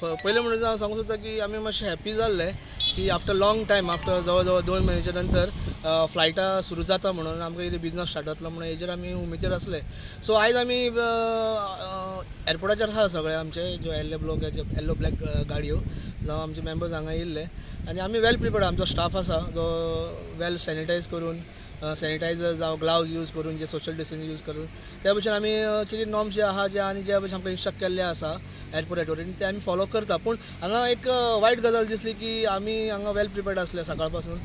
पयलें म्हणून हांव सांगूंक सोदता की आमी मातशे हॅप्पी जाल्ले की आफ्टर लॉंग टायम, आफ्टर जवळ जवळ 2 म्हयन्याच्या नंतर फ्लायटां सुरू जाता म्हणून आमकां कितें बिजनस स्टार्ट जातलो म्हणून हेजेर आमी उमेदीर आसले. सो आयज आमी एअरपोर्टाचेर आसा सगळे आमचे ज्यो येल्ले ब्लॉक, येल्लो ब्लॅक गाडयो जावं आमचे मेंबर्स हांगा येयल्ले आनी आमी वेल प्रिपेर्ड. आमचो स्टाफ आसा जो वेल सॅनिटायज करून, सॅनिटायझर जावं ग्लावज यूज करून, जे सोशल डिस्टन्सींग यूज करून, त्या भशेन आमी कितें नॉर्म्स जे आहा जे आनी जे भशेन आमकां इन्स्ट्रक्ट केल्ले आसा एअरपोर्ट ऑथॉरिटीन, ते आमी फॉलो करता. पूण हांगा एक वायट गजाल दिसली की आमी हांगा वेल प्रिपेर्ड आसले. सकाळ पासून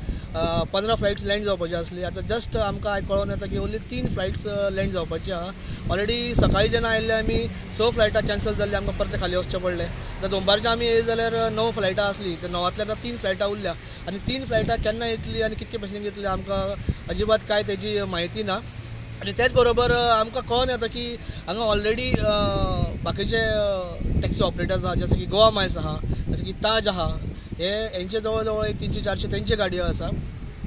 15 फ्लायट्स लँड जावपाची आसली. आतां जस्ट आमकां आयज कळोन येता की ओन्ली तीन फ्लायट्स लँड जावपाची आहा. ऑलरेडी सकाळी जेन्ना आयिल्ले आमी, स फ्लायटां कॅन्सल जाल्ली, आमकां परते खाली वचचें पडलें. आतां दोनपारचें आमी येयले जाल्यार णव फ्लायटां आसली, तर णवांतल्या आतां तीन फ्लायटां उरल्या आनी तीन फ्लायटां केन्ना येतली आनी कितके पॅसेंजर येतले, आमकां अजिबात कांय तेजी म्हायती ना. आनी तेच बरोबर आमकां कळोन येता की हांगा ऑलरेडी बाकीचे टॅक्सी ऑपरेटर्स आहा, जशे की गोवा मायल्स आहा, जशे की ताज आहा, हे हेंचे जवळ जवळ एक 300 400 तेंचे गाडयो आसा.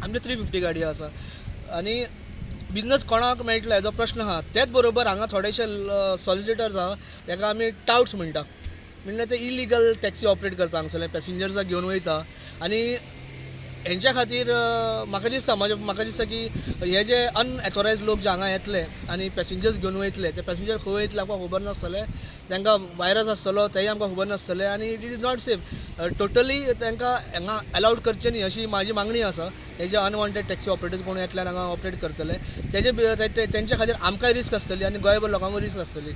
आमच्यो 350 गाडयो आसा आनी बिजनस कोणाक मेळटलो हेजो प्रश्न आहा. तेच बरोबर हांगा थोडेशे सॉलिसिटर्स आहा, ताका आमी टावट्स म्हणटा, म्हणल्यार ते इलिगल टॅक्सी ऑपरेट करता, हांगसरले पॅसेंजर्साक घेवन वयता. आनी हेंच्या खातीर म्हाका दिसता, म्हाका म्हाका दिसता की हे जे अनऑथोरायज लोक जे हांगा येतले आनी पॅसेंजर्स घेवन वयतले, ते पॅसेंजर खंय वयतले आमकां खबर नासतलें, तांकां वायरस आसतलो तेंय आमकां खबर नासतलें आनी it is not safe totally. तांकां हांगा अलावड करचें न्ही अशी म्हाजी मागणी आसा. हे जे अनवॉन्टेड टॅक्सी ऑपरेटर्स कोण येतले आनी हांगा ऑपरेट करतले, तेंच्या खातीर आमकांय रिस्क आसतली आनी गोंयभर लोकांकूय रिस्क आसतली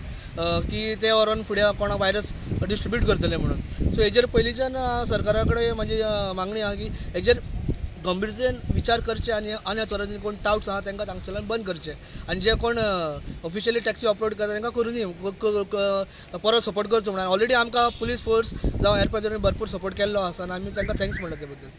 की ते व्हरोन फुडें कोणाक वायरस डिस्ट्रिब्यूट करतले म्हणून. सो हेजेर पयलींच्यान सरकारा कडेन म्हाजी मागणी आहा की हेजेर गंभीरतेन विचार करचे आनी अनऑथोरायज कोण टावट्स आहा तांकां हांगसरल्यान बंद करचे आनी जे कोण ऑफिशियली टॅक्सी ऑपरेट करता तांकां करूं, परत सपोर्ट करचो म्हणून. ऑलरेडी आमकां पुलीस फोर्स जावं एअरपोर्ट भरपूर सपोर्ट केल्लो आसा आनी आमी तांकां thanks म्हणटा ते बद्दल.